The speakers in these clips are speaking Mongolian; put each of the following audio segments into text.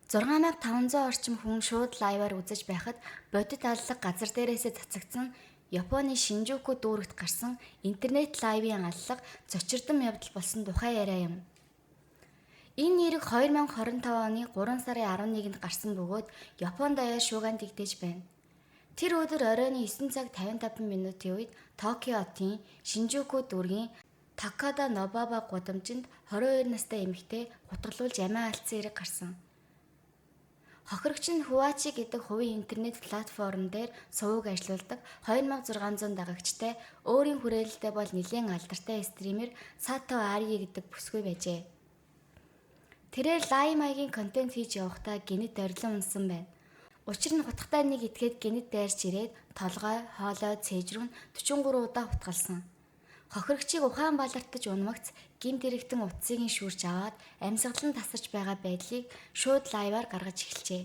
6500 орчим хүн шууд live аар үзэж байхад бодит аллага газар дээрээсээ цацагдсан Японы Шинжүку дүүрэгт гарсан интернет live ын аллага цочирдом явдал болсон тухай яриа юм. Энэ нэрэг 2025 оны 3 сарын 11-нд гарсан бөгөөд Япон даяар шуугиан дэгдэж байна. Тэр өдөр оройн 9 цаг 55 минутын үед Токио хотын Шинжүку дүүргийн Такада Нобаба гудамжинд 22 настай эмэгтэй хутгалуулж амиа алдсан хэрэг гарсан. Хохирогч нь Хуачи гэдэг хувийн интернет платформ дээр суваг ажиллуулдаг 2600 дагагчтай, өөрийн хүрээлэлтэй бол нэлээн алдартай стример Сато Ари гэдэг бүсгүй байжээ. Тэрээр live маягийн контент хийж явахдаа гэнэт орилон унсан байна. Учир нь хутгатай нэг этгээд гэнэт дайрч ирээд толгой, хоолой, цээж рүү 43 удаа хутгалсан. Хохирогчийг ухаан балартаж унмагц гэмт хэрэгтэн утсыг нь шүүрч аваад амьсгалан тасарч байгаа байдлыг шууд live аар гаргаж эхэлжээ.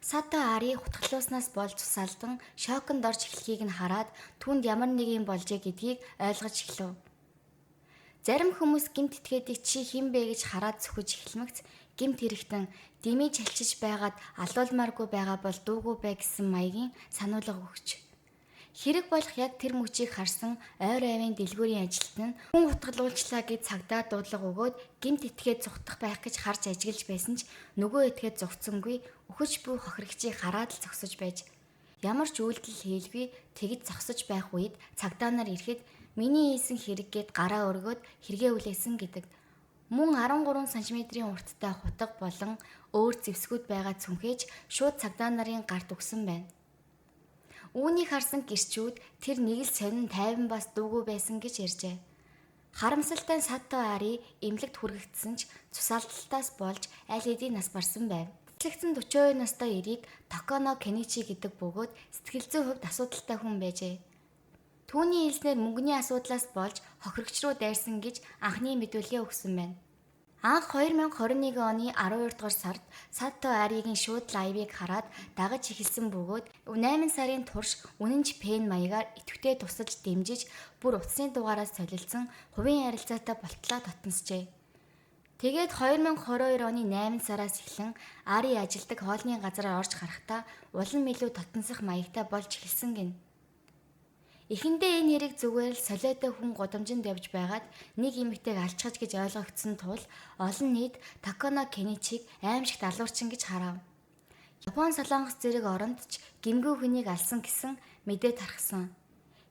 Сато Ари хутгалуулснаас болж цусалдан шоконд орж эхлэхийг нь хараад түүнд ямар нэг юм болжээ гэдгийг ойлгож эхлэв. Зарим хүмүүс гэмт этгээдийг чи хэн бэ гэж хараад цөхөж эхлэмэгц гэмт хэрэгтэн дэмий чалчиж байгаад алуулмааргүй байгаа бол дуугүй бай гэсэн маягийн сануулга өгч. Хэрэг болох яг тэр мөчийг харсан ойр аймын дэлгүүрийн ажилтан нь хүн хутгалуулчлаа гэж цагдаа дуудлага өгөөд гэмт этгээд зугтах байх гэж харж ажиглаж байсан ч нөгөө этгээд зугтсангүй, үхэж буй хохирогчийг хараад л зогсож байж ямар ч үйлдэл хийлгүй тэгж зогсож байх үед цагдаа нар ирэхэд миний хийсэн хэрэг гээд гараа өргөөд хэрэгээ хүлээсэн гэдэг. Мөн 13 см-ийн урттай хутга болон өөр зэвсгүүд байгаа цүнхээ ч шууд цагдаа нарын гарт өгсөн байна. Үүнийг харсан гэрчүүд тэр нэг л сонин тайван бас дуугүй байсан гэж ярьжээ. Харамсалтай нь Сато Ари эмнэлэгт хүргэгдсэн ч цусаалдалтаас болж аль хэдийн нас барсан байв. Мэтлэгдсэн 42 настай эрийг Токоно Кеничи гэдэг бөгөөд сэтгэл зүйн хувьд асуудалтай хүн байжээ. Түүний хэлснээр мөнгөний асуудлаас болж хохирогч руу дайрсан гэж анхны мэдүүлгээ өгсөн байна. Анх 2021 оны 12 дугаар сард Сато Аригийн шууд live ыг хараад дагаж эхэлсэн бөгөөд 8 сарын турш үнэнч fan маягаар идэвхтэй тусалж дэмжиж, бүр утасны дугаараас солилцсон хувийн харилцаатай болтлоо татансжээ. Тэгээд 2022 оны 8 сараас эхлэн Ари ажилладаг хоолны газараар орж гарахдаа улам илүү татансах маягтай болж эхэлсэн гэнэ. Эхэндээ энэ хэрэг зүгээр л солиотой хүн гудамжинд явж байгаад нэг эмэгтэйг алчхаж гэж ойлгогдсон тул олон нийт Таконо Кеничиг аймшигт алуурчин гэж харав. Япон, Солонгос зэрэг оронд ч гэмгүй хүнийг алсан гэсэн мэдээ тархсан.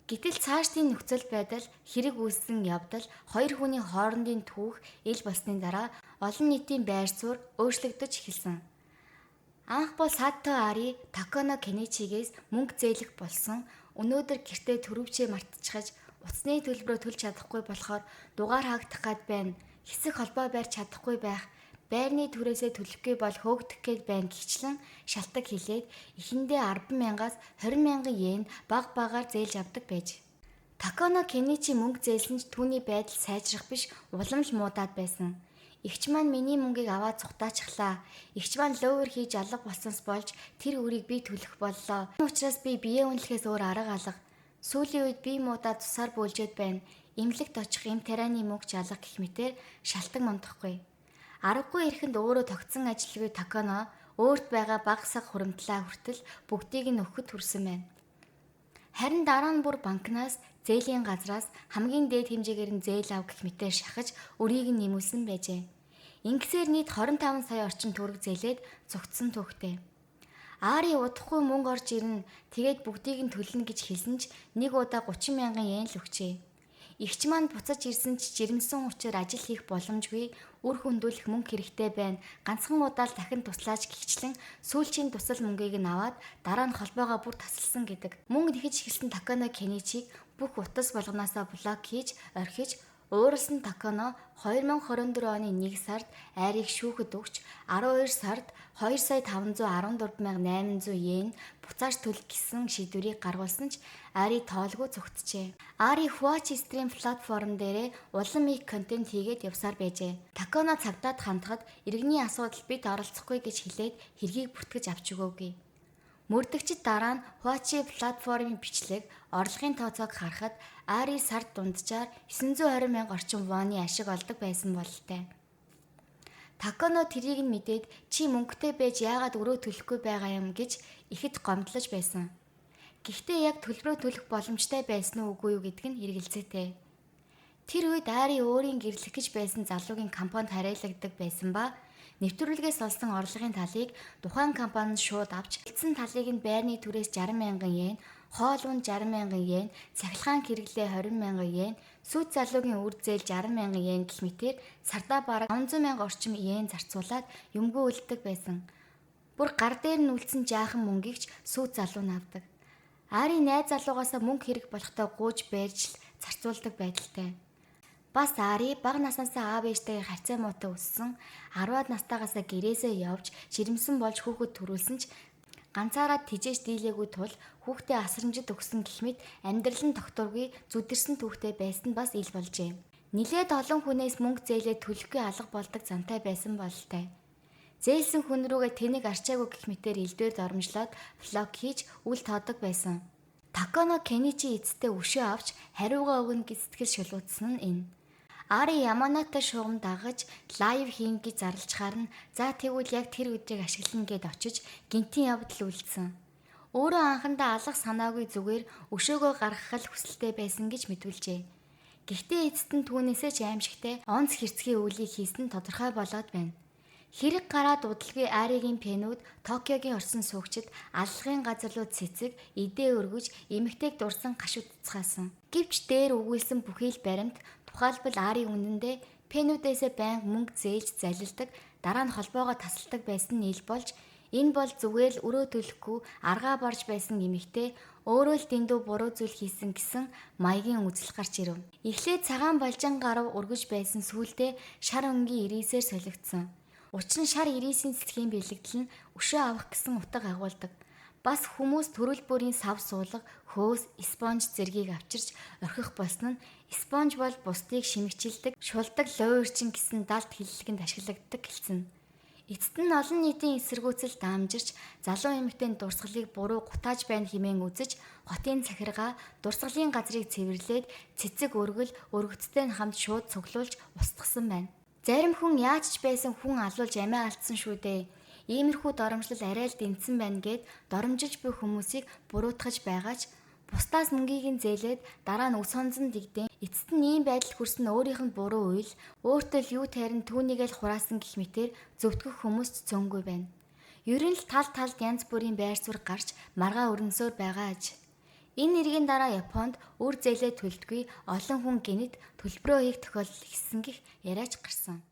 Гэтэл цаашдын нөхцөл байдал, хэрэг үүссэн явдал, хоёр хүний хоорондын түүх ил болсны дараа олон нийтийн байр суурь өөрчлөгдөж эхэлсэн. Анх бол Сато Ари Таконо Кеничигээс мөнгө зээлэх болсон, өнөөдөр гэртээ төрөвчөө мартчихаж утасны төлбөрөө төлж чадахгүй болохоор дугаар хаагдах гээд байна. Хэсэг холбоо барьж чадахгүй байх, байрны түрээсээ төлөхгүй бол хөөгдөх гээд байна гэгчлэн шалтаг хэлээд эхэндээ 10 мянгаас 20 мянган йен баг багаар зээлж авдаг байж. Таконо Кеничи мөнгө зээлсэн ч түүний байдал сайжрах биш, улам л муудаад байсан. Эгч маань миний мөнгийг аваад зугтаачихлаа. Эгч маань лөөвөр хийж алга болсоноос болж тэр үрийг би төлөх боллоо. Энэ учраас би биеэ үнэлэхээс өөр арга алга. Сүүлийн үед би муудаа цусаар бөөлжөөд байна. Эмнэлэгт очих эм тарианы мөнгө ч алга гэх мэтээр шалтан мундахгүй. Аргагүй эрэхэнд өөрөө тогтсон ажилгүй Таконо өөрт байгаа бага сага хуримтлаа хүртэл бүгдийг нь өгөхөд хүрсэн байна. Харин дараа нь бүр банкнаас, зээлийн газраас хамгийн дээд хэмжээгээр нь зээл ав гэх мэтээр шахаж өрийг нь нэмүүлсэн байжээ. Ингэсээр нийт 25 сая орчим төгрөг зээлээд зугтсан түүхтэй. Ари удахгүй мөнгө орж ирнэ, тэгээд бүгдийг нь төлнө гэж хэлсэн ч нэг удаа 30 мянган йен л өгчээ. Эгч маань буцаж ирсэн ч жирэмсэн учир ажил хийх боломжгүй, үр хөндүүлэх мөнгө хэрэгтэй байна. Ганцхан удаа л дахин туслаач гэгчлэн сүүлчийн тусал мөнгийг нь аваад дараа нь холбоогоо бүр тасалсан гэдэг. Мөнгө нэхэж эхэлсэн Таконо Кеничиг бүх утас болгоноосоо блок хийж, орхиж ууралсан Таконо 2024 оны 1 сард Арийг шүүхэд өгч 12 сард 2 сая 514 800 йен буцааж төл гэсэн шийдвэрийг гаргуулсан ч Ари тоолгүй зугтжээ. Ари Хуачи стрим платформ дээрээ улам их контент хийгээд явсаар байжээ. Таконо цагдаад хандхад иргэний асуудал бид оролцохгүй гэж хэлээд хэргийг бүртгэж авч өгөөгүй. Мөрдөгчид дараа нь Хуачи платформын бичлэг, орлогын тооцоог харахад Ари сард дунджаар 920 мянга орчим воны ашиг олдог байсан бололтой. Таконо тэрийг нь мэдээд чи мөнгөтэй байж яагаад өрөө төлөхгүй байгаа юм гэж ихэд гомдлож байсан. Гэхдээ яг төлбөрөө төлөх боломжтой байсан уу үгүй юу гэдг нь эргэлзээтэй. Тэр үед Ари өөрийн гэрлэх гэж байсан залуугийн компанид харьяалагддаг байсан ба нэвтрүүлгээс олсон орлогын талыг тухайн компани шууд авч үлдсэн талыг нь байрны түрээс 60 мянган йен, хоол унд 60 мянган йен, цахилгаан хэрэглээ 20 мянган йен, сүйт залуугийн үр зээл 60 мянган йен гэх мэтээр сардаа бараг 500 мянга орчим йен зарцуулаад юмгүй үлддэг байсан. Бүр гар дээр нь үлдсэн жаахан мөнгийг ч сүйт залуу нь авдаг. Ари найз залуугаасаа мөнгө хэрэг болохтой гууж барьж л зарцуулдаг байдалтай. Бас Ари бага наснаасаа аав ээжтэйгээ харьцаа муутай өссөн. 10-аад настайгаасаа гэрээсээ явж жирэмсэн болж хүүхэд төрүүлсэн ч ганцаараа тижээж дийлээгүй тул хүүхдээ асрамжид өгсөн гэх мэт амьдрал нь тогтворгүй зүдэрсэн түүхтэй байсан нь бас ил болжээ. Нилээд олон хүнээс мөнгө зээлээ төлөхгүй алга болдог зантай байсан бололтой. Зээлсэн хүн рүүгээ тэнэг арчаагүй гэх мэтээр элдвээр доромжлоод влог хийж үл тоодог байсан. Таконо Кеничи эцэстээ өшөө авч хариугаа өгнө гэж сэтгэл шулуутсан нь энэ. Ари Яманата шугам дагаж live хийн гэж зарлчхаар нь за тэгвэл яг тэр өдрийг ашиглана гэд очиж гинтийн явдал үлдсэн. Өөрөө анхандаа алга санаагүй зүгээр өшөөгөө гаргах л хүсэлтэй байсан гэж мэдүүлжээ. Гэхдээ эцэст нь түүнээсээ ч аимшигтэй онц хэрцгий үйлийг хийсэн нь тодорхой болоод байна. Хэрэг гараад удалгүй Аригийн пенүүд Токиогийн орсон суугчид аллагын газар руу цэцэг, идээ өргөж, эмэгтэйг дурсан гашуудцгаасан. Гэвч дээр өгүүлсэн бүхий л баримт тухайлбал Ари үнэндээ пенүүдээсээ байнга мөнгө зээлж залилдаг, дараа нь холбоогоо тасалдаг байсан нь ил болж энэ бол зүгээр л өрөө төлөхгүй аргаа барж байсан эмэгтэй өөрөө л дэндүү буруу зүйл хийсэн гэсэн маягийн үзэл гарч ирэв. Эхлээд цагаан балжин гарав өргөж байсан сүүлдээ шар өнгийн ирээсээр солигдсон. Учир нь шар ирээсийн цэцгийн бэлэгдэл нь өшөө авах гэсэн утга агуулдаг. Бас хүмүүс төрөл бүрийн сав суулга, хөөс, спонж зэргийг авчирч орхих болсон нь спонж бол бусдыг шимэгчилдэг, шулдаг луйварчин гэсэн далд хэллэгэнд ашиглагддаг гэлцэн. Эцэст нь олон нийтийн эсэргүүцэл даамжирч залуу эмэгтэйн дурсгалыг буруу гутааж байна хэмээн үзэж хотын захиргаа дурсгалын газрыг цэвэрлээд цэцэг өргөл өргөцтэй нь хамт шууд цуглуулж устгасан байна. Зарим хүн яаж ч байсан хүн алуулж амиа алдсан шүү дээ. Иймэрхүү доромжлол арай л дэнцэн байна гэд доромжилж буй хүмүүсийг буруутгаж байгаа ч бусдаас мөнгийг нь зээлээд дараа нь үс хонзон дэгдэн эцэст нь ийм байдал хүрсэн өөрийнх нь буруу үйл өөртөө л юу тайран түүнийг л хураасан гэх мэтээр зөвтгөх хүмүүс ч цөөнгүй байна. Ер нь л тал талд янз бүрийн байр суурь гарч маргаа өрнөсөөр байгаа аж. Энэ нэргийн дараа Японд үр зээлээ төлдгүй олон хүн гэнэт төлбөрөө хийх тохиолдол ихсэн гэх яриач гарсан.